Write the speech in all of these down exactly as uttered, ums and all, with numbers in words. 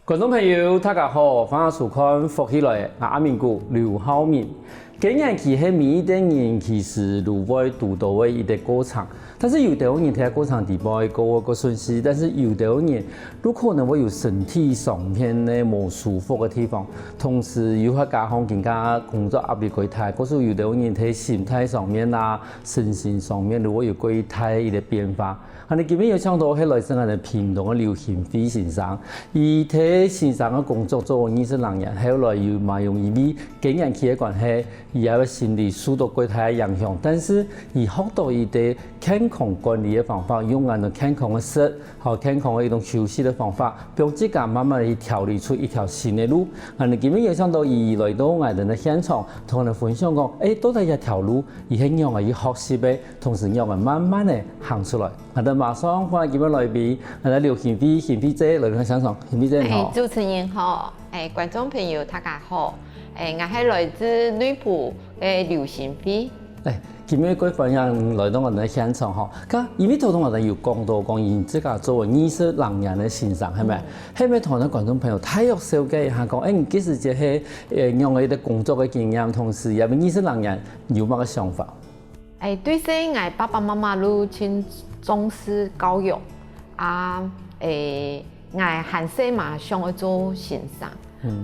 觀眾朋友，大家好，歡迎收看《福氣來了》，𠊎阿明哥劉浩明。更年期係每一個人其實都會堵到个一個過程，但是有兜人在過程裡背過會過順序，但是有兜人都可能會有身體上面个無舒服个地方，同時又再加上今下工作壓力過大，故所有兜人在心態上面啊、身心上面都會有過大一個變化。 𠊎等今晡日有請到係來自𠊎等屏東个劉興輝先生，佢在先生个工作做二十零年，後來又嘛因為更年期个關係，佢个心理受到過大个影響，但是佢學到一個健康管理个方法，用恁樣健康个食，還有健康个一種休息个方法，幫自家慢慢去調理出一條新个路。𠊎等今晡日有請到佢來到𠊎等个現場，同𠊎等分享講，欸，到底這條路佢係仰仔去學習个，同時仰仔慢慢个行出來。 𠊎等馬上歡迎今晡日來賓，𠊎等劉興輝，興輝姐來到現場，興輝姐你好。欸，主持人好，欸，觀眾朋友大家好，欸，𠊎係來自內埔个劉興輝。欸，今晡日个歡迎來到𠊎等个現場吼，該因為頭先𠊎等有講到講，你自家做二十零年个先生，係無？係無同𠊎等觀眾朋友大約紹介一下講，欸，你其實就係，欸，仰仔一個工作个經驗，同時也有二十零年有麼个想法？ 欸，對細𠊎爸爸媽媽都盡重視教育，啊，欸，𠊎還細嘛想愛做先生，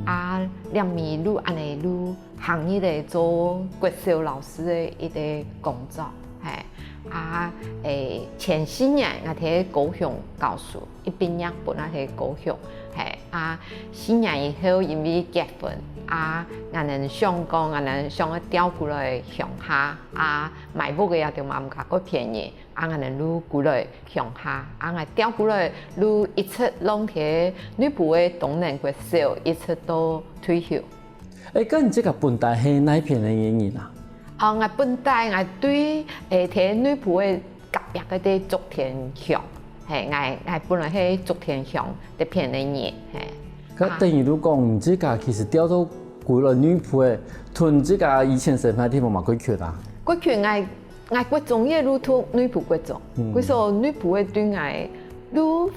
啊，這下都恁仔都行入來做國小老師个一個工作，係，啊，欸，前四年𠊎在高雄教書，一畢業分𠊎在高雄，係，啊，四年以後因為結婚，啊，𠊎等想講，𠊎等想愛調歸來鄉下， 啊，買屋个也就嘛毋敢過便宜，啊，𠊎等就歸來鄉下，啊，𠊎調歸來就一直浪在內埔个東寧國小，一直到退休。欸，該你自家本底係哪片个人啊？啊，𠊎本底𠊎對，欸，在內埔个隔壁个竹田鄉，係，𠊎，𠊎本來係竹田鄉這片个人，係。該等於就講，你自家其實調到歸來內埔个，同自家以前生活个地方嘛，過近啊？過近，𠊎，𠊎國中也就讀內埔國中，故所內埔个對𠊎就，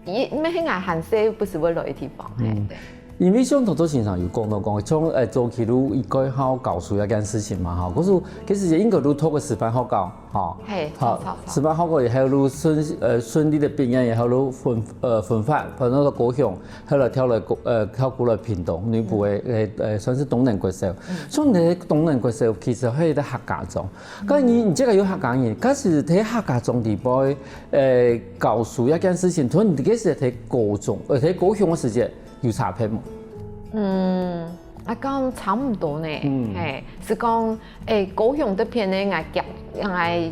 也，乜係𠊎還細不時會來个地方，係，對。因為像頭先先生有講到講，從，欸，早期就一個好教書這件事情嘛，吼，故所其實應該就讀个師範學校，吼，係，好，著，著，著。師範學校以後就順，呃，順利个畢業以後就分，呃，分發，分到高雄， 後來調來高，呃，調歸來屏東內埔个，呃，呃，算是東寧國小。所以你在東寧國小其實係一個客家庄。該你，你這個有客家人，該係在客家庄裡背，呃，教書這件事情，同你該時在高中，呃，在高雄个時節有差別無？嗯，啊，講差毋多呢，係，係講，欸，高雄這片呢，𠊎接，𠊎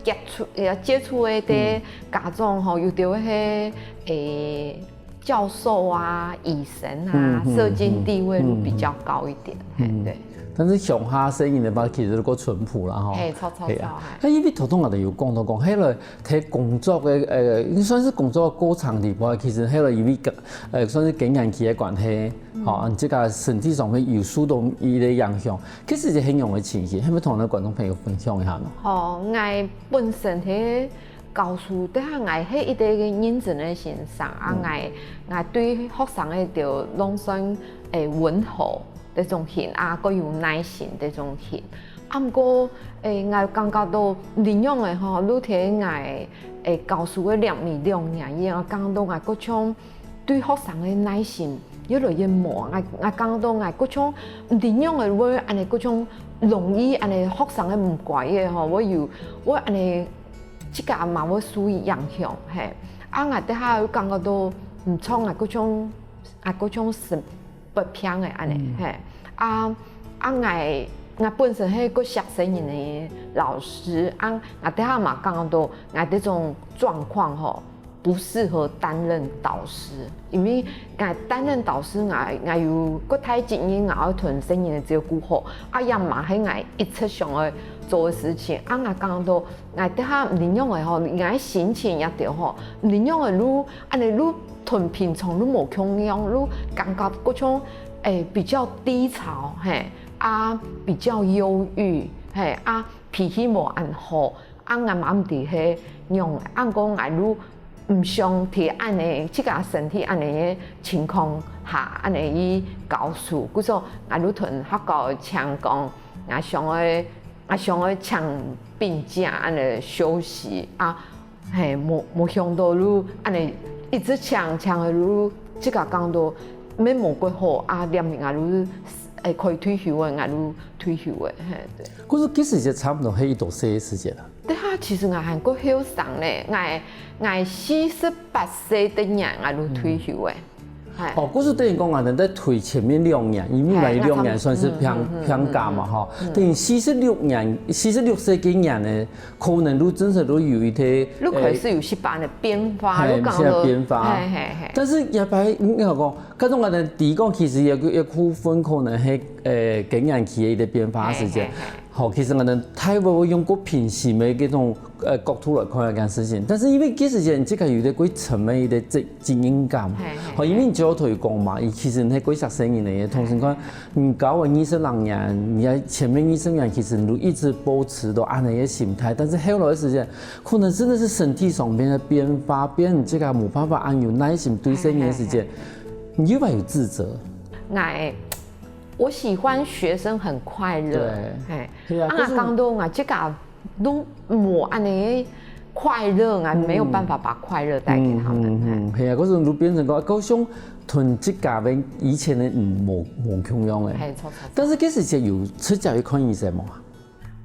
接觸，呃，接觸个个家長吼，有兜係，欸， 教授啊、醫生啊，社經地位就比較高一點，係，對。但是鄉下細人个話，其實較淳樸啦，吼。係，著，著，著，係啊。該因為頭先𠊎等有講到講，後來在工作个，呃，應該算是工作个過程裡背，其實後來因為，呃，算是更年期个關係，吼，自家身體上會有受到一個影響，其實係仰般个情形，係毋係同𠊎等觀眾朋友分享一下呢？吼，𠊎本身係 教書，這下𠊎係一個認真个先生，啊，𠊎，𠊎對學生个就攏算，欸，溫和這種型，啊，較有耐心這種型。啊，毋過，欸，𠊎感覺到恁樣个吼，愈在𠊎，欸，教書个兩年兩年以後，感覺到𠊎較像 對學生个耐心越來越無。𠊎，𠊎感覺到𠊎較像，毋知仰仔會恁仔較像容易恁仔學生个毋乖个吼，會有，會恁仔自家嘛會受影響，係。啊，𠊎這下又感覺到毋著，𠊎較像，𠊎較像生發病个恁仔，係。啊，啊，𠊎，𠊎本身係較惜細人个老師，啊，𠊎這下嘛感覺到𠊎這種狀況吼， 不適合擔任導師，因為𠊎擔任導師，𠊎，𠊎有較大責任，𠊎愛同細人仔照顧好，啊，也嘛係𠊎一直想愛做个事情。啊，𠊎感覺到𠊎這下恁樣个吼，𠊎心情也著吼，恁樣个愈，恁仔愈同平常愈無共樣，愈感覺較像，欸，比較低潮，係，啊，比較憂鬱，係，啊，脾氣無恁好。 啊，𠊎嘛毋知係仰仔，啊，講𠊎愈毋想在恁呢，自家身體恁呢个情況下，恁呢去教書。故所，𠊎就同學校請講，𠊎想愛，𠊎想愛請病假恁呢休息啊，嘿，無無想到就恁呢一直請，請到就自家講到，乜無幾好啊，連命啊，就，誒，可以退休个，𠊎就退休个，嘿，對。可是其實也差不多係一多歲个時間啊。對啊，其實𠊎還過後生呢，𠊎𠊎四十八歲个年，𠊎就退休个。 哦，故所等於講啊，人在退前面兩年，因為嘛有兩年算是病病假嘛吼，等於四十六年，四十六歲个年呢，可能都真實都有一些，就開始有一般个變化，哎，就講到現在變化。嘿嘿嘿，但是也白你好講，該種个人第一講，其實也也部分可能係呃更年期个一個變化時間。嘿嘿嘿好，其實我們大部分用過平時个這種呃角度來看一件事情，但是因為其實人這個有一個過沉的一個責 責任感。嘿嘿吼，因為你就頭講嘛，佢其實你係過十歲人呢，同時看，你教會二十零年，你在前面二十年，其實你都一直保持到恁樣个心態，但是後來个時間，可能真的是身體上面的變化，變你這個無辦法恁有耐心對細人个時間，你又會有自責。哎，我喜歡學生很快樂，對嘿，對啊可是啊，講到我這個都無恁呢快樂啊，沒有辦法把快樂帶給他們。嗯嗯，係啊，可是你都變成講，高雄同自家个以前个嗯無無共樣誒。嘿，錯錯。但是其實就有出家去看醫生無啊？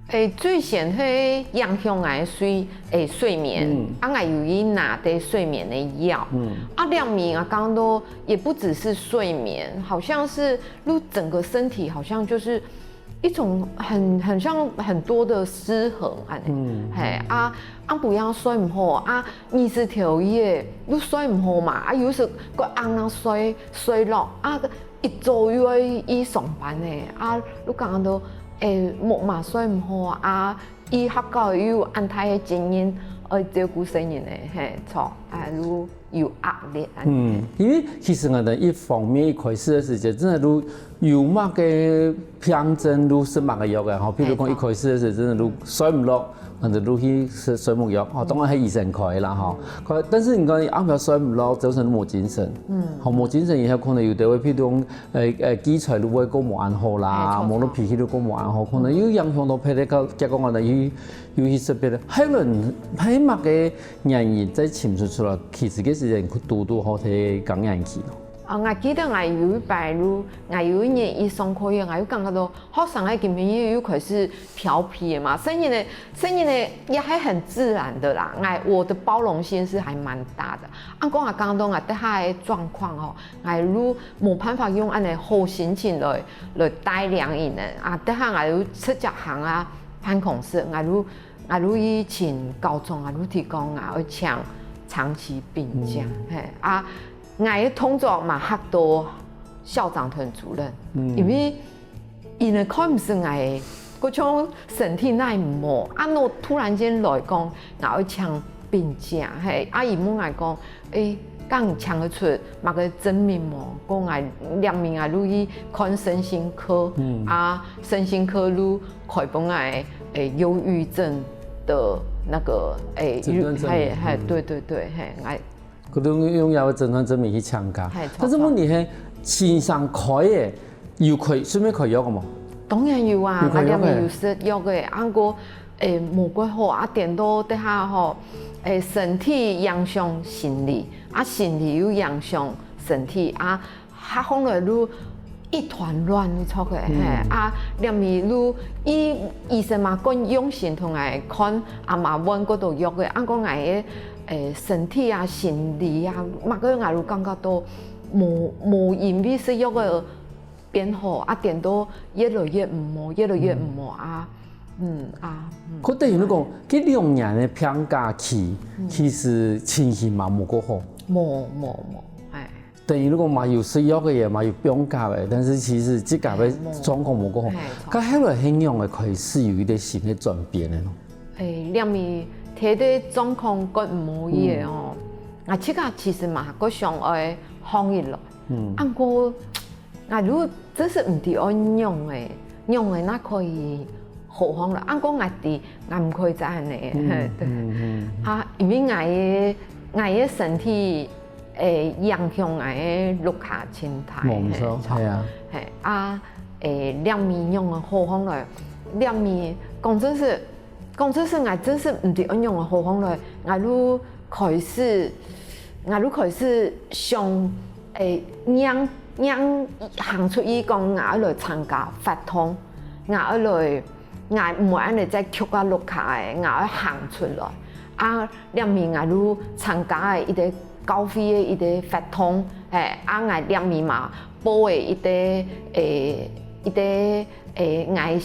誒，最先係影響𠊎睡誒睡眠，啊，𠊎有一拿的睡眠的藥，啊，兩面啊，講到也不只是睡眠，好像是就整個身體好像就是一種很很像很多的失衡啊，嘿啊，啊不要睡毋好啊，二十條夜又睡毋好嘛，啊有時个暗啊睡睡落啊，一早又愛去上班呢，啊，你講到誒目嘛睡毋好啊， 佢學校又有恁大个責任愛照顧細人呢，嘿，著，啊，又有壓力啊。嗯，因為其實𠊎等一方面一開始个時節，真的都有麼个病症都食麼个藥个吼，譬如講一開始个時，真的都睡毋落，反正都去食睡目藥，吼，當然係醫生開个啦吼。可但是你講你暗晡睡毋落，造成無精神，嗯，吼，無精神以後可能有的會譬如講，呃呃，記憶都會過無恁好啦，嘿，著無論脾氣都過無恁好，可能又影響到別个个，結果𠊎等又 尤其特別个，還有人還麼个原因再尋出出來，其實个時間堵堵好在更年期咯。啊，𠊎記得𠊎有一擺就，𠊎有一年去上課以後，𠊎又感覺到學生个今晡日又開始調皮了嘛，細人个細人个也還很自然的啦，𠊎我的包容性是還蠻大的。啊，講啊，講到𠊎這下个狀況吼，𠊎就無辦法用恁呢好心情來來帶領佢呢，啊，這下𠊎就直接行啊辦公室，𠊎就 𠊎就去尋校長，𠊎就提講𠊎愛請長期病假，嘿啊，𠊎个動作嘛嚇到校長同主任，因為佢呢看毋識𠊎个，各種身體哪會毋好，啊，𠊎突然間來講𠊎愛請病假，嘿，啊，佢問𠊎講，誒，敢請得出麼个證明無？講𠊎兩面啊，就去看身心科，啊，身心科就開分𠊎誒憂鬱症的那個誒，診斷證明嘿嘿，對對對，嘿，哎，可能用這個診斷證明去請假嘿，但是問題係，先生開个，有開順便開藥个無？當然有啊，有開藥个啊，兩面有食藥个，啊，毋過誒，無幾好啊，顛倒這下吼，誒，身體影響心理，啊，心理又影響身體啊， 下後來就一團亂，你著个，嘿，啊，連鞭就醫醫生嘛，更用心同𠊎看，啊嘛換過多藥个，啊，講𠊎个，誒，身體啊、心理啊，麼个𠊎就感覺到無無因為食藥个變好，啊，顛倒越來越毋好，越來越毋好啊，嗯啊，嗯。可等於你講，這兩年个病假期，其實情形嘛無過好。無無無，哎。 等於如果嘛有食藥个，也嘛有病假个，但是其實自家个狀況無過好。嘿，該後來係仰會開始有一個新个轉變个咯？誒，兩面天个狀況較毋好个哦，𠊎自家其實嘛較想愛放一落，嗯，啊，毋過，𠊎就真是毋知愛仰仔，仰仔哪可以好放落，啊，毋過𠊎知，𠊎毋可以再恁樣，嘿，對，啊，因為𠊎个 𠊎个身體會影響𠊎个碌卡盡大。無毋著，嘿，著。係啊。嘿，啊，欸，兩面仰仔好䟘來，兩面講真實，講真實，𠊎真實毋知愛仰仔好䟘來，𠊎就開始，𠊎就開始想，欸，䀴，䀴行出去講，𠊎愛來參加活動，𠊎愛來，𠊎毋會恁仔再徛啊碌卡仔，𠊎愛行出來。啊， 兩面𠊎就參加个一個教會个一個活動，嘿，啊，𠊎兩面嘛報个一個，欸，一個，欸，𠊎，𠊎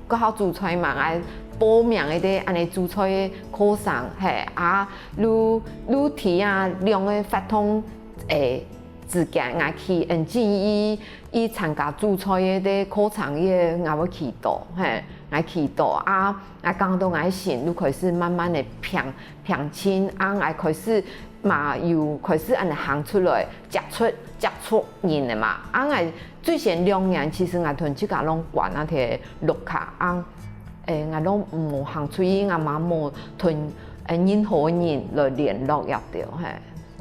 學校煮菜嘛，𠊎報名一個恁仔煮菜个課程，嘿，啊，就，就佇啊兩個活動，欸，之間，𠊎去恩靜伊，伊參加煮菜个課程个，𠊎會去到，嘿，𠊎去到啊。 𠊎感覺到𠊎心就開始慢慢仔平，平靜，啊，𠊎開始嘛有開始恁仔行出來，接觸，接觸人了嘛。啊，𠊎最先兩年，其實𠊎同自家攏關啊忒屋下，啊，欸，𠊎攏無行出去，𠊎嘛無同，欸，任何人來聯絡也對，嘿。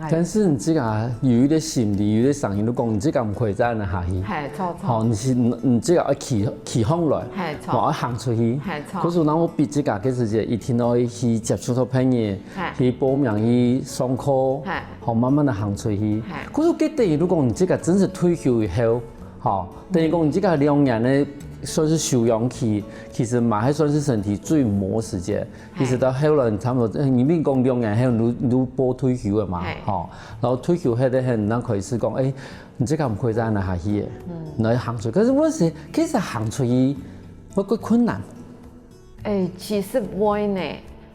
但是你自家有一個心理，有一個聲音，就講你自家毋可以再恁仔下去。嘿，著，著。吼，你是，你，你自家愛企，企䟘來，嘿，著。吼，愛行出去。嘿，著。可是若有逼自家个時節，一定愛去接觸到別人，嘿。去報名，去上課，嘿。吼，慢慢仔行出去。嘿。可是該等於，如果你自家真實退休以後，吼，等於講你自家兩年个算是休養期，其實嘛還算是身體最無時節。 一直到後來差不多，欸，你明講兩年後，你，你報退休了嘛，嘿。吼，然後退休後个，你正開始講，欸，你這個毋可以再恁仔下去了，嗯。然後行出去。可是問題是，其實行出去，會較困難。欸，其實會呢，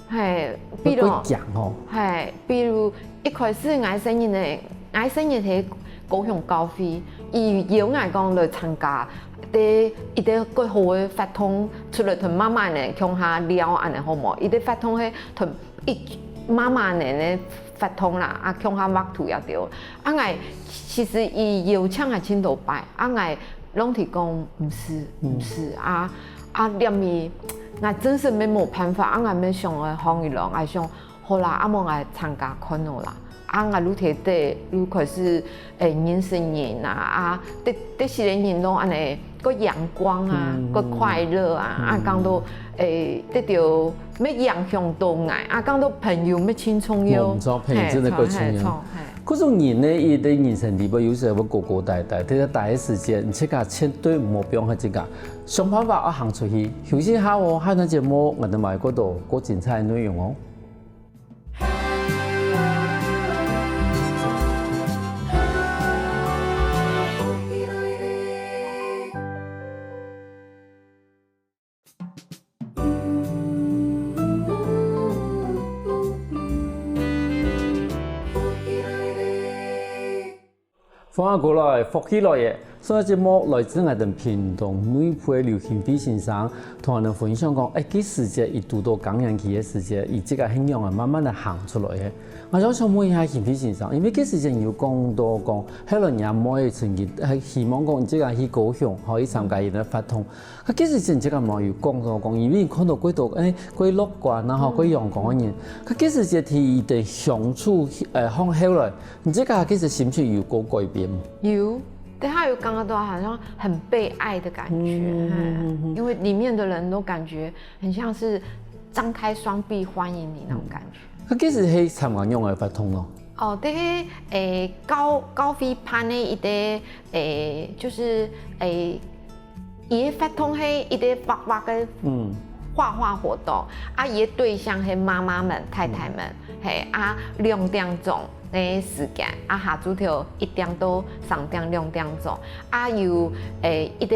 嘿，比如，會，會驚吼。嘿，比如一開始𠊎生日呢， 𠊎生日係高雄教會，佢邀𠊎講來參加，在一個較好个活動，出來同媽媽呢共下尞恁仔好無？一個活動係同一媽媽呢个活動啦，啊共下畫圖也對。啊𠊎其實佢邀請𠊎盡多擺，啊𠊎攏係講毋使，毋使啊，啊這面𠊎真實乜無辦法，啊𠊎乜想愛放佢咯，𠊎想 好啦，啊無𠊎參加看咯啦。啊𠊎就在該就開始，欸，認識人啊，啊，得，得識个人攏恁仔，較陽光啊，嗯。較快樂啊，嗯。啊感覺，欸，得到乜影響到𠊎，啊感覺朋友乜盡重要。無錯，朋友真的較重要。嘿，著，嘿，著，嘿。可是人呢，佢个人生裡背有時候會孤孤單單，但係大个時間，你自家絕對毋好放忒自家，想辦法愛行出去。休息下哦，下段節目𠊎兜還有較多較精彩个內容哦。 歡迎過來，福氣來了！上一節目來自𠊎兜屏東內埔个劉興輝先生，同𠊎兜分享講，欸，該時節佢堵到更年期个時節，佢自家係仰仔慢慢仔行出來个。𠊎想請問一下興輝先生，因為該時節你有講到講，後來若妹曾經，欸，希望講你自家去高雄，吼，去參加佢个活動， 該其實真正个嘛有講到講，因為看到幾多，欸，幾樂觀啊，吼，嗯。幾陽光个人。該其實這第一點相處，呃，放後來，你自家其實心情有過改變無？有，等下有感覺到好像很被愛的感覺，嗯，嗯，嗯，嗯。因為裡面的人都感覺很像是張開雙臂歡迎你那種感覺。該其實係參加仰仔活動咯？哦，對，欸，教，教會辦个一個，欸，就是，欸， 佢个活動係一個畫畫个嗯。畫畫活動，啊，佢个對象係媽媽們、太太們，嗯。嘿，啊，兩點鐘个時間，啊，下晝頭一點到三點、兩點鐘，啊，有，欸，一個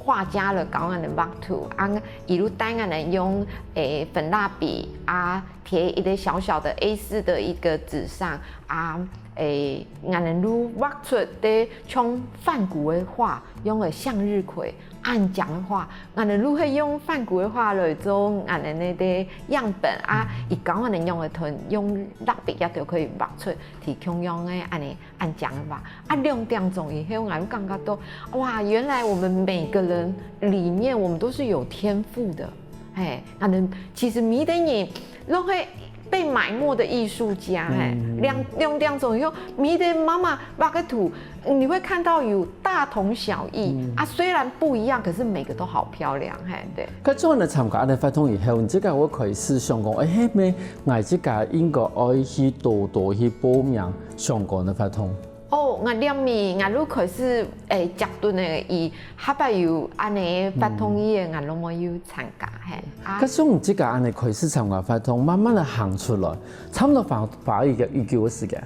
畫家來教𠊎兜畫圖，啊，佢就帶𠊎兜用，欸，粉蠟筆，啊，貼一個小小的A四的一個紙上，啊，欸，𠊎兜就畫出个像梵谷个畫，用个向日葵。 恁靚个畫，𠊎兜就係用梵谷个畫來做𠊎兜个影本啊，佢教𠊎兜仰仔同用蠟筆也都可以畫出，提共樣个恁仔恁靚个畫。啊，兩點鐘以後，𠊎就感覺到，哇，原來我們每個人裡面，我們都是有天賦的。嘿，𠊎兜其實每個人都係被埋没的艺术家，嘿，两两两种，有每个妈妈畫个图，你会看到有大同小异啊，虽然不一样，可是每个都好漂亮，嘿，对。該做完參加恁个活動以後，你自家會開始想講，哎，係毋係𠊎自家應該愛去多多去報名相關个活動？哦，𠊎念面，𠊎就開始誒，接觸呢，以下擺有恁呢活動个，𠊎都無有參加，嘿。啊，可是你自家恁呢開始參加活動，慢慢个行出來，差不多花花一个一久个時間。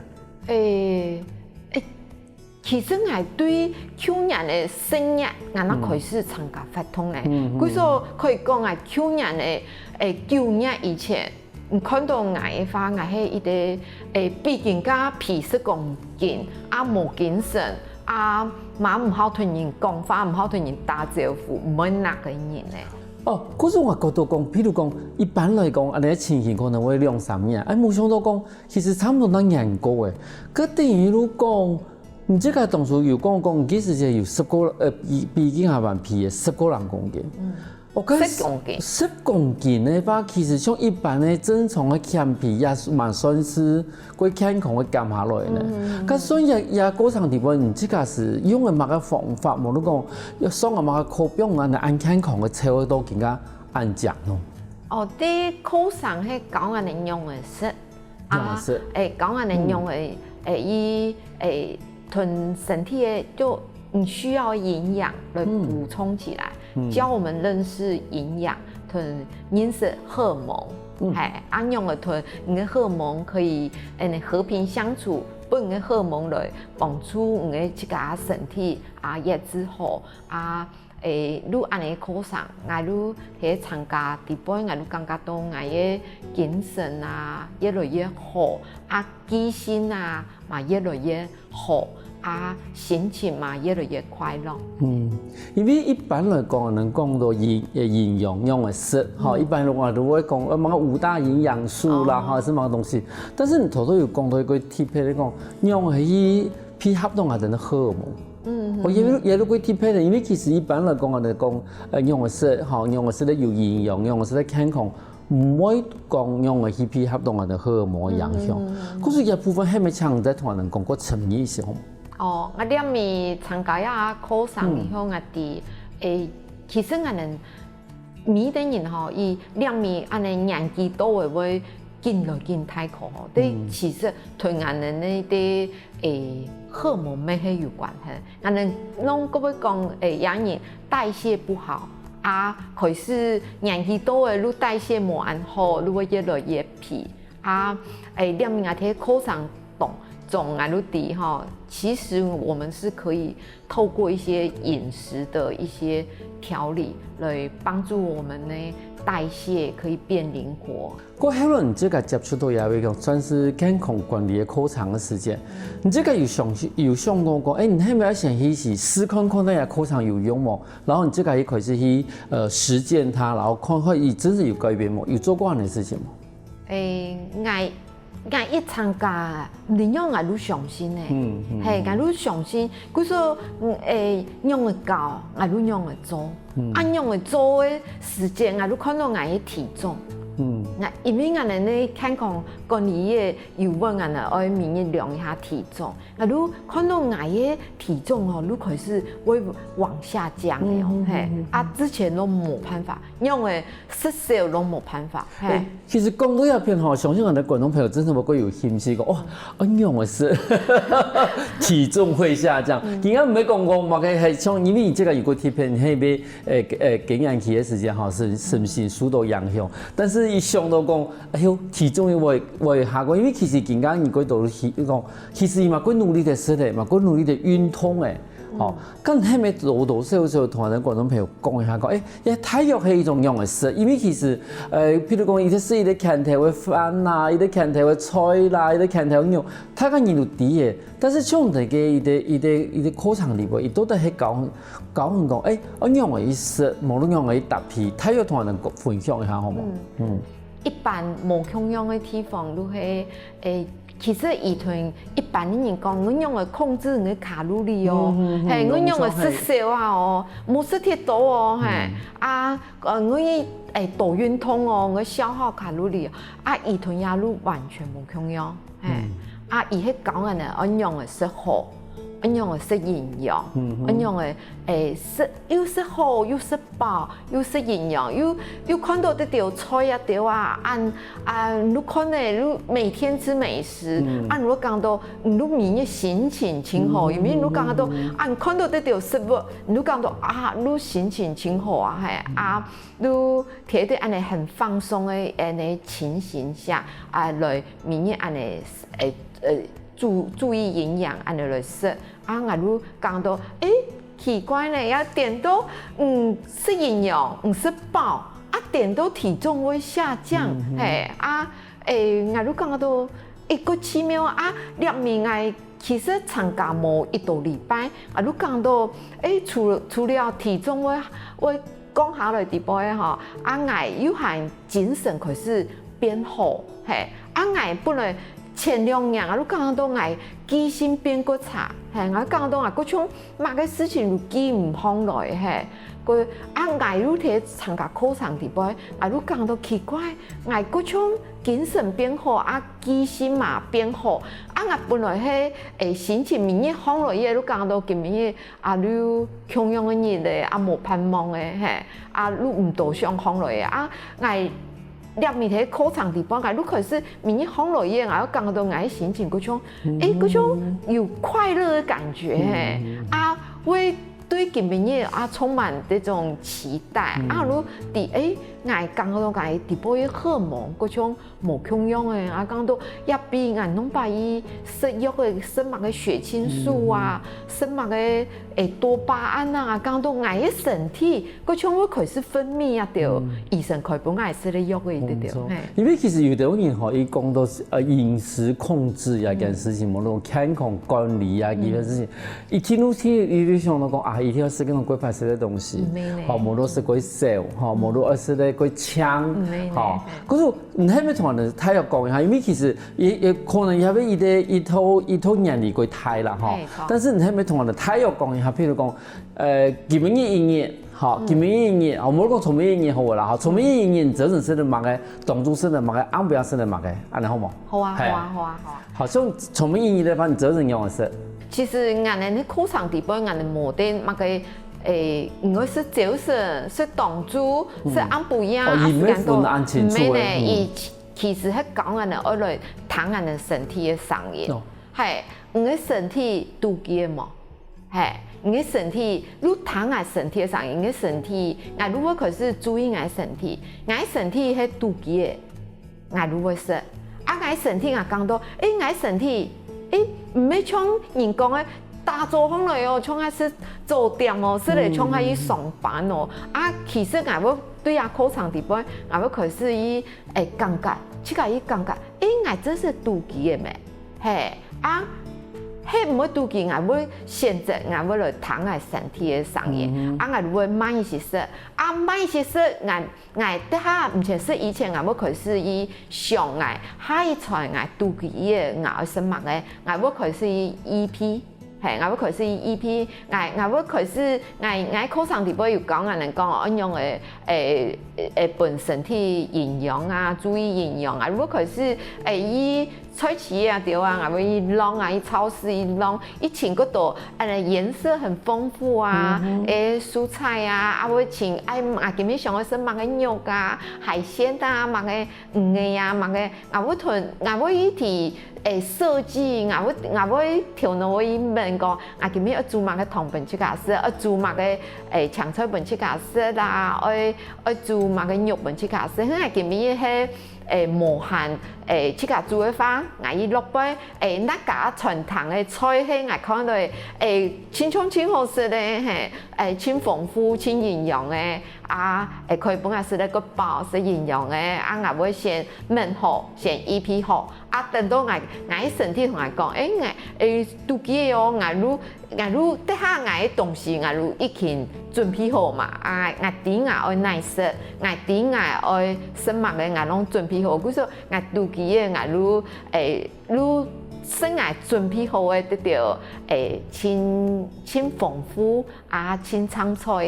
誒，誒，其實𠊎對舊年个十月，𠊎那開始參加活動呢。故所可以講，𠊎舊年个誒九月以前，你看到𠊎个話，𠊎係一个誒比人家肥十公斤，啊無精神，啊嘛毋好同人講話，毋好同人打招呼，毋會拿个人呢。哦，可是𠊎覺得講，譬如講，一般來講，恁呢情形可能會兩三年，哎，無想到講，其實差不多那年過誒，該等於如講，你這个當初有講講，其實就有十个，呃，比比人還還肥个十个零公斤。嗯，我看十公斤十公斤个話，其實像一般个正常个減肥也是蠻算是過健康个減下來呢。嗯，該算也也過程裡背，你這个是用个麼个方法？無論講要上个麼个課表，恁呢恁健康个瘦到更加恁靚咯。哦，第一課程係教恁呢仰仔食。 仰仔食。誒，講恁呢仰仔，誒，以誒同身體个就你需要營養來補充起來，教我們認識營養，同認識荷爾蒙，嘿，啊仰仔同你个荷爾蒙可以誒和平相處，分你个荷爾蒙來幫助你个自家身體啊，也之後啊。 誒，就恁呢課程，𠊎就係參加裡背，𠊎就感覺到𠊎个精神啊越來越好，啊記性啊嘛越來越好，啊心情嘛越來越快樂。嗯，因為一般來講，能講到營誒營養仰仔食，吼，一般來講都會講呃麼个五大營養素啦，吼，係麼个東西。但是你頭頭有講到一個特別的講，仰仔去配合到𠊎等个荷爾蒙。 嗯，哦，也也都幾特別个，因為其實一般來講，𠊎等講，呃，仰仔食，吼，仰仔食个有營養，仰仔食个健康，毋會講仰仔去配合到𠊎等个荷爾蒙个影響。可是這部分還無請你再同𠊎等講過深入一些，好無？哦，𠊎這面參加這課程以後，𠊎知，誒，其實𠊎等 每個人吼，佢兩面恁呢年紀到个會緊來緊大箍吼，但其實同𠊎等个誒荷爾蒙乜係有關係。𠊎等攏過會講，誒，有人代謝不好啊，開始年紀到个，就代謝無恁好，就會越來越肥。 啊，誒，兩面啊，這課程當中啊，就知吼，其實我們是可以透過一些飲食的一些調理，來幫助我們呢代謝可以變靈活。過後來你自家接觸到也會講算是健康管理个課程个時間，你自家有想有想過講，誒，你係毋係愛先去試試看看該个課程有用無？然後你自家一開始去呃實踐它，然後看看佢真實有改變無？有做過恁樣个事情無？ 誒，𠊎𠊎一參加，恁樣𠊎就相信呢。嗯，嗯，嘿，𠊎就相信，故所，嗯，誒，仰仔教，𠊎就仰仔做。啊，仰仔做个時節，𠊎就看到𠊎个體重。嗯，𠊎因為𠊎等个健康管理个有問，𠊎等愛每日量一下體重。 𠊎就看到𠊎个體重吼，就開始會往下降了，嘿，啊，之前都無辦法，仰仔食少都無辦法，嘿。其實講到這片吼，相信𠊎等觀眾朋友真係會過有興趣講，哇，仰仔食，體重會下降。今日毋係講講嘛，該係像因為你這個有個特別，你係被誒誒更年期个時間吼，係係毋係受到影響？但是一想到講，哎喲，體重又會會下降，因為其實今日你過都係講。 其實佢嘛過努力个食咧，嘛過努力个運動咧，吼，該係毋係多多少少同𠊎等觀眾朋友講一下，講，誒，這大約係一種仰仔食，因為其實，呃，譬如講，佢食一個拳頭个飯啦，一個拳頭个菜啦，一個拳頭个肉，大家人都知个。但是像這個一個一個一個課程裡背，佢到底係教教人講，誒，愛仰仔食，無論仰仔搭配，大約同𠊎等分享一下，好無？嗯。一般無共樣个地方，就係，誒，其實佢同一般个人講，𠊎仰仔控制𠊎个卡路里哦，嗯，嗯，嗯，嘿，𠊎仰仔食少啊哦，無食忒多哦，嘿，嗯。啊，呃，𠊎，欸，多運動哦，𠊎消耗卡路里哦，啊，佢同這路完全無共樣，嘿，嗯。啊，佢係教𠊎等愛仰仔食好，愛仰仔食營養，嗯，嗯。愛仰仔，欸，食，又食好，又食飽， 又食營養，又，又看著這兜菜啊，對啊，恁，啊，你看呢，你每天吃美食，嗯。啊，你講著，你每日心情真好，嗯。因為你講著，啊，你看著這兜食物，你講著，啊，你心情真好啊，嘿，啊，你貼在恁仔很放鬆个恁仔情形下，啊，來每日恁仔，欸，呃，注，注意營養，恁仔來食。 啊，𠊎就講著，欸，奇怪呢，也顛倒，嗯，食營養，嗯，食飽，啊，顛倒體重會下降，嗯哼。嘿，啊，欸，𠊎就講著，欸，蓋奇妙啊，這面𠊎其實參加無一到禮拜，啊，就講著，欸，除，除了體重會，會降下來之外吼，啊，𠊎又還精神開始變好，嘿，啊，𠊎本來前兩年啊，就講著𠊎記性變較差，嘿，𠊎講著𠊎各種麼个事情都記毋上來，嘿，過啊，𠊎又在參加課程裡背，啊，就講著奇怪，𠊎各種精神變好啊，記性嘛變好，啊，𠊎本來係，欸，心情明日好來个，就講著今日 啊，就共樣个日仔，啊，無盼望个，嘿，啊，就毋多想上來个，啊，𠊎這面在課程裡背，𠊎就開始每日上來个，𠊎就感覺到𠊎个心情各種，欸，各種有快樂个感覺，嘿，啊，會對今晡日啊充滿這種期待，啊，就知，欸，𠊎感覺到𠊎裡背个荷爾蒙各種 無共樣个，啊，講著也比𠊎兩擺去食藥个，食麼个血清素啊，食麼个，欸，多巴胺啊，講著𠊎个身體，各種會開始分泌啊，對，醫生開分𠊎食个藥个，對，對，嘿。因為其實有兜人吼，佢講著，呃，飲食控制啊，這件事情，無論健康管理啊，這件事情，佢聽落去，佢就想著講啊，一定愛食該種較好食个東西，吼，無論食較少，吼，無論愛食个較清，吼。 可是你係毋係同𠊎等大約講一下，因為其實也，也可能也會一個，一套，一套年齡較大啦，吼。嘿，著。但是你係毋係同𠊎等大約講一下，譬如講，呃，今晡日一日，吼，今晡日一日，吼，無講昨晡日一日好了啦，吼，昨晡日一日你朝晨食个麼个，當晝食个麼个，暗晡夜食个麼个，恁樣好無？好啊，嘿。好啊，好啊，好啊。好，像昨晡日一日个話，你朝晨仰仔食？其實𠊎等个課程裡背，𠊎等無得麼个 欸，你愛食朝晨，食當晝，食暗晡夜，哦，佢毋會分恁清楚个，毋係呢，佢其實係教𠊎等愛來聽𠊎等身體个聲音。哦。嘿，你个身體肚飢个無？嘿，你个身體，你聽𠊎身體个聲音，你个身體，𠊎就會開始注意𠊎身體，𠊎身體係肚飢个。 𠊎就會食。啊，𠊎身體𠊎講著，欸，𠊎身體，欸，毋係像人講个打早上來哦，像𠊎食早點哦，食了像𠊎去上班哦。啊，其實𠊎會對啊課程裡背，𠊎會開始去，欸，感覺，自家去感覺，欸，𠊎真係肚飢个咩？嘿，啊，係毋會肚飢，𠊎會選擇，𠊎會來聽𠊎身體个聲音，啊，𠊎就會慢一息食，啊，慢一息食，𠊎 𠊎這下毋曾食以前，𠊎會開始去想𠊎下一餐𠊎肚飢个，𠊎愛食麼个，𠊎會開始去預備，嘿，𠊎會開始去預備，𠊎，𠊎會開始，𠊎，𠊎課程裡背有教𠊎等講，愛仰仔，欸，欸，分身體營養啊，注意營養啊，會開始，欸，去 菜市啊，對啊，𠊎會去浪啊，去超市去浪，去尋該兜，呃，顏色很豐富啊，欸，蔬菜啊，啊，會尋，欸，啊，今晡日想愛食麼个肉啊，海鮮啊，麼个魚仔啊，麼个，𠊎會同，𠊎會去提，欸，設計，𠊎會，𠊎會頭腦會去問講，啊，今晡日愛煮麼个湯分自家食，愛煮麼个，欸，青菜分自家食啦，愛，愛煮麼个肉分自家食，因為今晡日係 欸，無閒，欸，自家煮个話，𠊎去落背，欸，哪家餐廳个菜係𠊎看著，欸，盡像盡好食个，嘿，欸，盡豐富、盡營養个，啊，會可以分𠊎食得較飽，食營養个，啊，𠊎會先燜好，先預備好，啊，等到𠊎，𠊎个身體同𠊎講，欸，𠊎，欸，肚飢哦，𠊎就，𠊎就，這下𠊎个東西，𠊎就已經準備好嘛，啊，𠊎知𠊎愛哪食，𠊎知𠊎愛食麼个，𠊎攏準備好，故所𠊎肚飢个，𠊎就，欸，就食𠊎準備好个這兜，欸，盡，盡豐富， 啊，盡青菜个，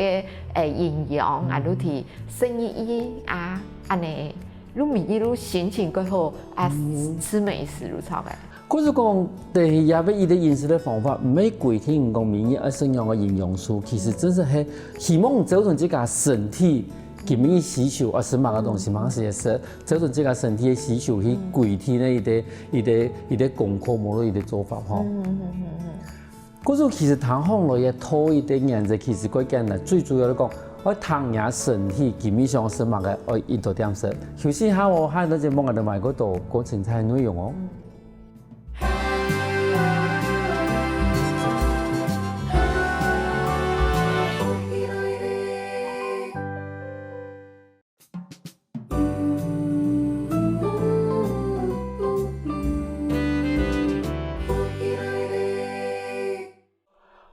欸，營養，啊，就提生意啊，恁呢，就每日就心情較好，啊，吃美食就著个。故所講，對，這个一个飲食个方法，毋係規定講每日愛食仰个營養素，其實真係係希望照準自家身體，今日需求，愛食麼个東西，麼个時間食，照準自家身體个需求去規定个一个，一个，一个功課，無論一个做法吼。 故所其實聽起來个頭一个原則其實蓋簡單，最主要來講，愛聽若身體今日想食麼个，愛一到點食。休息下哦，下一段節目𠊎兜還過多過精彩个內容哦。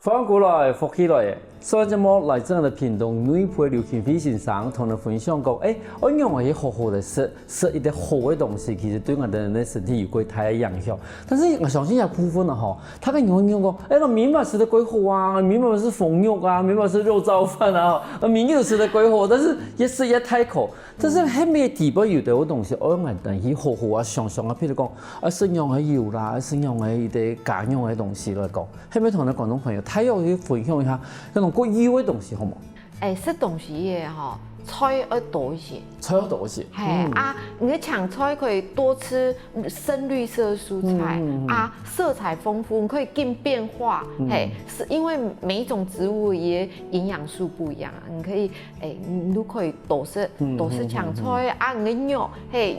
歡迎過來，福氣來了！上節目來自屏東內埔个劉勤惠先生，同𠊎分享講，欸，愛仰仔去好好个食，食一兜好个東西，其實對𠊎兜个身體有蓋大个影響。但是𠊎相信這部分啊吼，大家人會講，欸，𠊎明明食得蓋好啊，明明食紅肉啊，明明食肉燥飯啊，啊，明明食得蓋好，但是越食越大箍。 但是係毋係底背有兜東西，愛𠊎兜去好好啊想想啊，譬如講，啊，食仰个油啦，啊，食仰个一兜加仰个東西來講，係毋係同𠊎觀眾朋友大約去分享一下，該種過油个東西好無？欸，食東西个吼，菜愛多一些。菜愛多一些。嘿，嗯。啊，你个青菜可以多吃深綠色蔬菜，嗯，嗯，嗯。啊，色彩豐富，可以更變化。嗯。嘿，是因為每一種植物个營養素不一樣啊，你可以 欸，你就可以多食，嗯，多食青菜，嗯，嗯，嗯。啊，你个肉，嘿，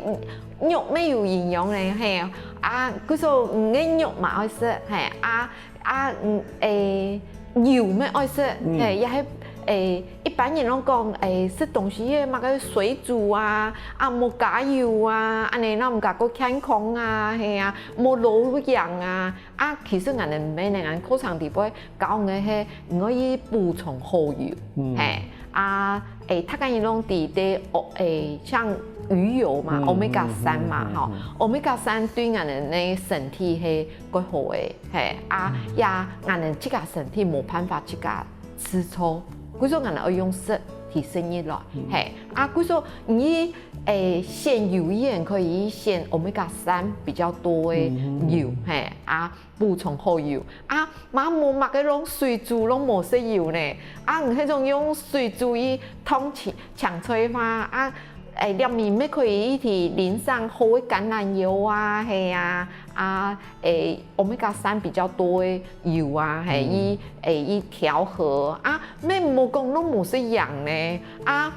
肉乜有營養呢，嘿，啊，故所你个肉嘛愛食，嘿，啊，啊，嗯，欸，油乜愛食，嗯。嘿，也係，欸，一般人攏講，欸，食東西个麼个水煮啊，啊，無加油啊，恁呢，那毋加過健康啊，嘿啊，無落鹽啊， 啊，其實𠊎兜毋係呢，𠊎課程底背教个係，你愛去補充好油，嗯。嘿，啊，欸，大家人攏知得，哦，欸，像魚油嘛，嗯，omega三嘛，嗯，嗯，吼，嗯。omega三對𠊎兜个身體係蓋好个，嘿，啊，嗯。也𠊎兜自家身體無辦法自家製造，故所𠊎兜愛用食提食入來，嗯。嘿，啊，故所你，欸，選油个人可以選omega三比較多个油，嗯，嗯，嗯。嘿，啊， 補充好油。啊，嘛無麼个用水煮，攏無食油呢。啊，你該種用水煮去燙青，青菜花，啊，欸，這面乜可以一起淋上好个橄欖油啊，嘿啊，啊，欸，omega三比較多个油啊，嘿，嗯。去，欸，去調和。啊，乜無講攏無食鹽呢。啊，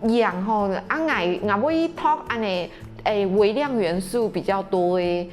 鹽吼，啊，𠊎，𠊎會去擇恁呢，欸，微量元素比較多个 欸，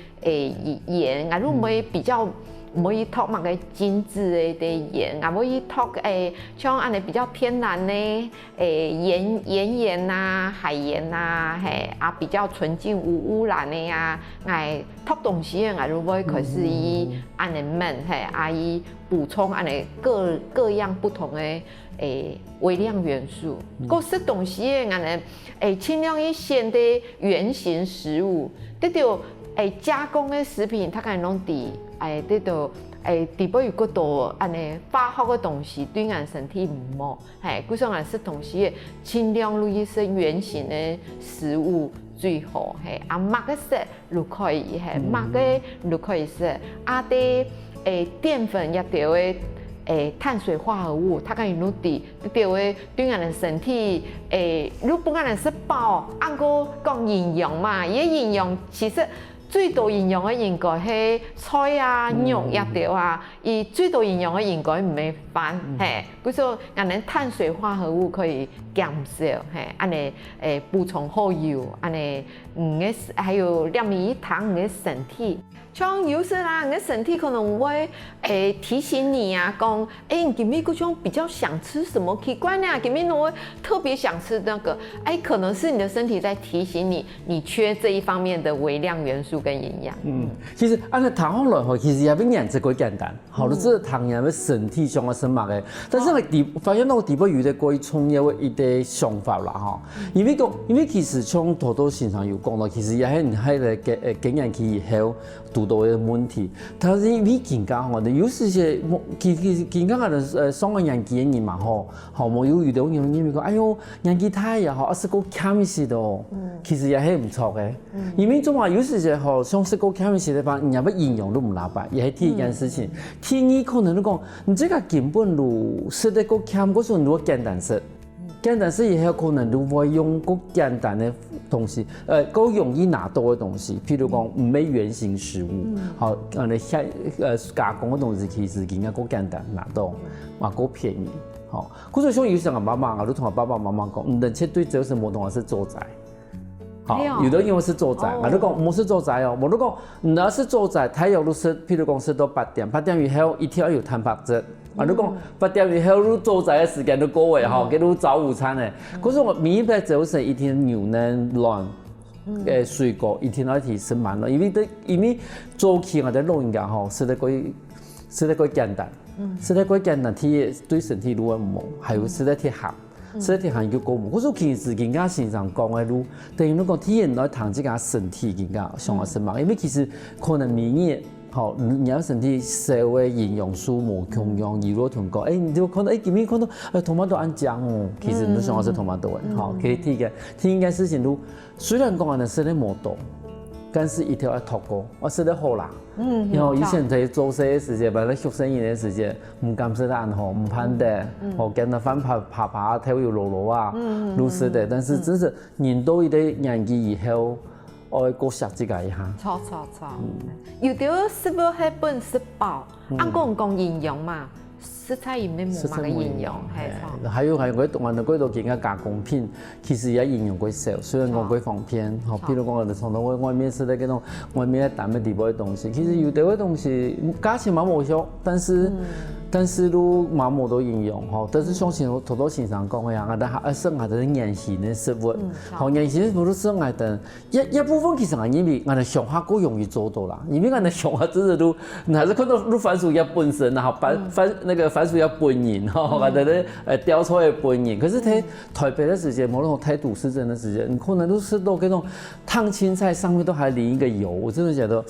鹽，𠊎就毋會比較，毋會擇麼个精緻个，个鹽，𠊎會擇，欸，像恁呢比較天然个，欸，鹽，岩鹽啊，海鹽啊，嘿，啊，比較純淨無污染个啊，𠊎擇東西个，𠊎就會開始去恁呢問，嘿，啊，去補充恁呢各，各樣不同个，欸，微量元素。嗯。過食東西个，𠊎呢，欸，盡量去選擇原型食物，這兜 欸，加工个食品，大家攏知，欸，這兜，欸，底背有較多恁呢化學个東西，對𠊎身體毋好。嘿，故所𠊎食東西盡量就去食原型个食物最好。嘿，啊，麼个色就可以，嘿，嗯。麼个就可以食。啊，對，欸，澱粉也對个，欸，碳水化合物，大家攏知， 對个，對𠊎兜身體，欸，就分𠊎兜食飽，啊，毋過講營養嘛，佢个營養其實最多營養个應該係菜啊、肉啊、豆啊，佢最多營養个應該毋係飯，係，故所𠊎等碳水化合物可以減少，係，恁仔，欸，補充好油，恁仔，嗯，還有兩米一湯，你个身體。像有時啦，你个身體可能會，欸，提醒你啊，講，欸，你今日好像比較想吃什麼，奇怪呢，今日我特別想吃那個，欸，可能是你的身體在提醒你，你缺這一方面的微量元素跟營養。嗯，其實恁仔聽下來吼，其實也比原子蓋簡單，吼，就係聽人个身體上个生物个。但是呢，底發現到底背有一個蓋重要个一個想法啦，吼，因為講，因為其實像頭頭先生有講到，其實也係你係个个个年紀以後。 堵到个問題。但是因為今下吼，有時節，其其今下个呃上个年紀个人嘛吼，吼，無有有兜人認為講，哎喲，年紀大也好，啊食較輕一息哦，其實也係毋著个。因為做麼有時節吼，像食較輕一息个話，你也會營養都毋拉擺，也係第一件事情。第二可能你講，你這個根本就食得較輕，故所你就簡單食。 簡單食以後可能就會用較簡單个東西，呃，較容易拿到个東西，譬如講毋係原型食物，好，呃，加呃加工个東西其實應該較簡單拿到，嘛較便宜，好。故所像有時𠊎媽媽，𠊎就同𠊎爸爸媽媽講，毋能絕對朝晨無同𠊎食早齋。 好，有兜人會食早齋，𠊎就講毋好食早齋哦，𠊎就講你若食早齋，大約就食，譬如講食到八點，八點以後一定愛有蛋白質。𠊎就講八點以後就早齋个時間就過了吼，該就早午餐了。可是𠊎每一擺朝晨一定牛奶、卵，欸，水果一定愛提食滿了，因為這因為早期𠊎个老人家吼，食得較食得較簡單，食得較簡單，第一對身體就會毋好，還有食得忒鹹。 食忒鹹又過無。故所其實今下先生講个就，等於你講天然來談這個身體今下想愛食麼个，因為其實可能每日吼，你个身體需要个營養素無共樣，比如同講，欸，你就看到，欸，今日看到，欸，tomato恁靚哦，其實你想愛食tomato个，吼，可以第一個，第一件事情就，雖然講恁樣食得無多，但是一定愛透過，愛食得好啦。 嗯，然後以前在做事个時節，本來畜生人个時節，毋敢食得恁好，毋盼得，哦，跟到飯爬爬爬，頭又落落啊，就食得。但是真是人到一個年紀以後，愛過惜自家一下。著著著，有兜食物係分食飽，啊講講營養嘛， 實在也無麼个營養，係，還有還有，𠊎講恁樣，過多今下加工品，其實也營養較少。雖然講較方便，吼，譬如講，𠊎等常常會外面食个該種外面个蛋个底背个東西，其實有兜个東西價錢嘛無俗，但是但是都嘛無多營養吼。但是像先頭頭先生講个呀，𠊎等還愛食𠊎等原形个食物，吼，原形个食物都食𠊎等 一一部分其實𠊎認為，𠊎等鄉下較容易做到啦，因為𠊎等鄉下真的都，你還是看到都番薯葉本身啊，番番那個番薯葉本人吼，𠊎等咧呃吊菜葉本人。可是在台北个時節，無論在都市鎮个時節，你可能都食到該種燙青菜上面都還淋一個油，我真的覺得。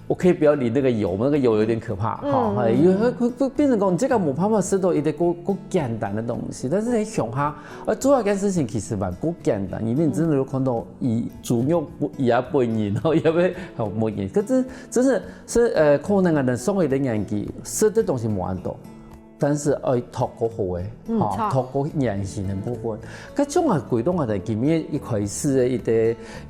我可以不要淋那個油嗎？那個油有點可怕，哈，欸，因為會會會變成講，你這個無辦法食到一個較較簡單个東西，但是在鄉下，呃，做一件事情其實蠻較簡單，因為你真的有看到佢豬肉本佢个本人，吼，也會吼本人，可是真的是呃，可能𠊎等上一個年紀食个東西無恁多。 但是愛透過好个，吼，透過原形个部分。該像𠊎歸到𠊎等今日一開始个一個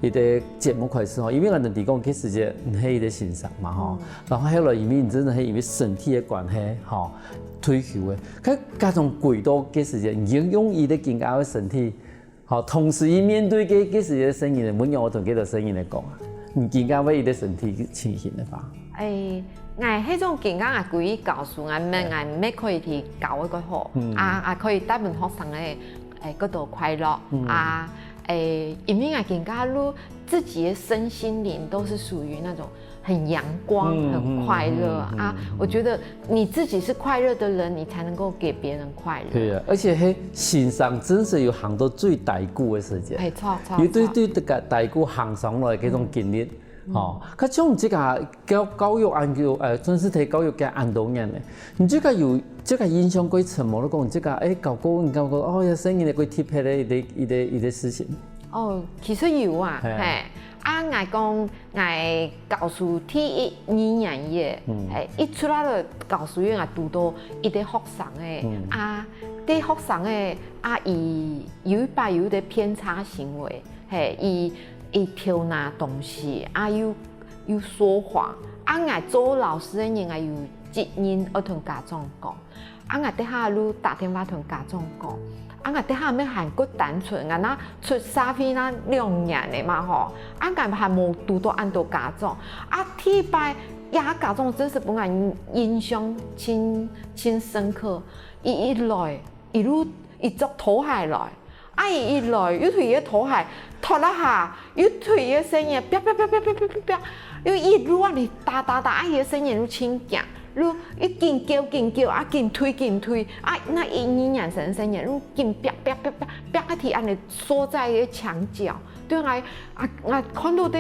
一個節目開始吼，因為𠊎等提供个時節毋係一個先生嘛吼，然後後來因為你真的係因為身體个關係吼退休个，該加上歸到个時節，你用用佢个健康个身體 好，同時佢面對个个時節个聲音，你仰般同該兜聲音來講啊？你今下會一個身體情形个話？欸，𠊎該種健康啊，歸於教書，𠊎毋𠊎毋可以去教个較好，啊啊可以帶分學生个欸較多快樂啊欸，因為𠊎今下路自己的身心靈都是屬於那種很陽光、很快樂啊。我覺得你自己是快樂的人，你才能夠給別人快樂。對啊，而且係先生真實有行到最低谷个時節，係，著著，有對著對个低谷行上來个該種經歷，吼。佢像這個教教育恁久，呃，真實在教育界恁多年咧，你這個有這個印象較深無？你講這個，欸，教過你教過，哦，這聲音个較特別个一個一個一個事情。哦，其實有啊，係啊。係。 啊，𠊎講𠊎教書第一二年个，欸，一出來了教書院，𠊎堵到一個學生欸，啊，該學生欸，啊，佢有一擺有一個偏差行為，係，佢佢偷拿東西，啊，又有說話。啊，𠊎做老師个人，𠊎有責任愛同家長講。啊，𠊎這下就打電話同家長講。啊，𠊎這下乜還過單純，𠊎那出社會那兩年了嘛吼，啊，𠊎還無堵到恁多家長。啊，第一擺，這家長真係分𠊎印象盡，盡深刻。佢一來，一路，佢著拖鞋來， 啊，佢一來，又對佢个拖鞋脫啊下，又對佢个細人，啪啪啪啪啪啪啪啪，又一路恁呢打打打，啊，佢个細人又盡驚，又一緊叫緊叫，啊，緊退緊退，啊，該一二年生个細人又緊啪啪啪啪啪，啊，佢恁呢縮在該牆角，對，𠊎，啊，𠊎看到个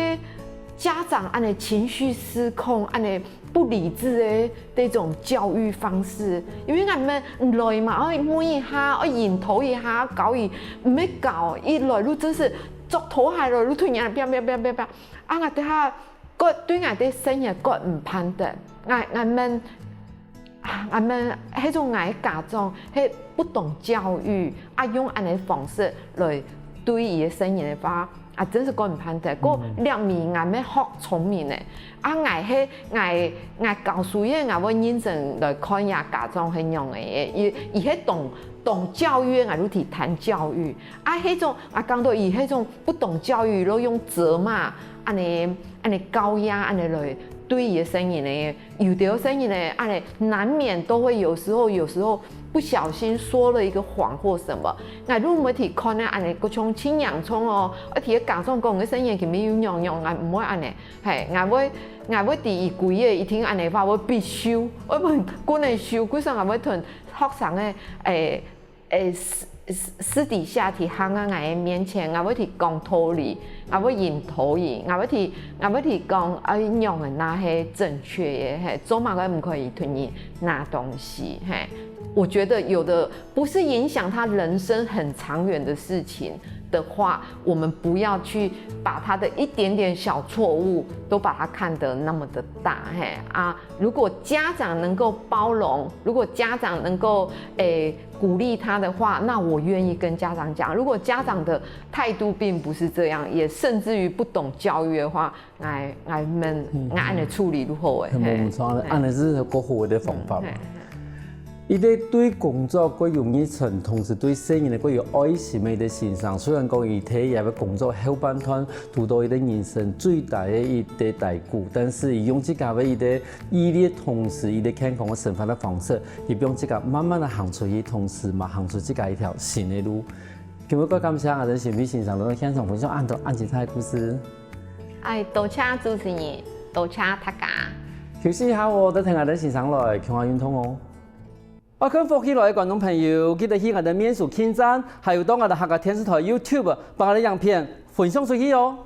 家長恁呢情緒失控，恁呢 不理智的這種教育方式。因為𠊎等毋來嘛，愛摸一下，愛引頭一下，搞一，毋係搞，一來就真係著拖鞋了，就突然啪啪啪啪啪。啊，𠊎等下，个對𠊎等細人个毋盼得，𠊎，𠊎等，啊，𠊎等，該種𠊎家長，係不懂教育，啊，用恁呢方式來對佢个細人个話， 啊，真係講毋盼得，過兩面𠊎乜學聰明呢。啊，𠊎係，𠊎，𠊎教書个，𠊎會認真來看這家長係仰仔个，佢，佢係懂，懂教育个，𠊎就去談教育。啊，該種，啊，講到佢該種不懂教育，就用責罵，恁呢，恁呢高壓，恁呢來對佢个細人呢， 有兜細人呢，恁呢難免都會有時候，有時候不小心說了一個謊或什麼，𠊎就毋會去看呢，恁呢，該種盡嚴重哦，愛去家長講，該細人今晡日又仰仰，𠊎毋會恁呢，係，𠊎會，𠊎會知佢歸日一定恁呢話，會必修，𠊎會分佢收，故所𠊎會同學生个，欸， 欸，私，私，私底下去行到𠊎个面前，𠊎會去講道理，𠊎會引導佢，𠊎會去，𠊎會去講，啊，仰仔拿係正確个，係，做麼个毋可以同人拿東西，係。我覺得有的不是影響他人生很長遠的事情的話，我們不要去把他的一點點小錯誤都把它看得那麼的大，係啊。 如果家長能夠包容，如果家長能夠，欸，鼓勵他的話，那我願意跟家長講。如果家長的態度並不是這樣，也甚至於不懂教育的話，𠊎，𠊎問，𠊎恁呢處理就好了。係，無錯，恁呢係較好个方法嘛。佢个對工作較有熱忱，同時對細人个較有愛心个一个先生。雖然講佢在這个工作後半段 堵到佢个人生最大个一个低谷，但是佢用自家个一个毅力，同時佢个健康个生活个方式，佢幫自家慢慢个行出去，同時嘛行出自家一條新个路。今日較感謝𠊎等新美先生來到現場分享恁多恁精彩个故事。欸，多謝主持人，多謝大家。休息一下哦，等𠊎等先生來，共下運動哦。 愛看福氣來个觀眾朋友，記得去𠊎等面書網站，還有到𠊎等客家電視台YouTube，幫𠊎等影片分享出去哦。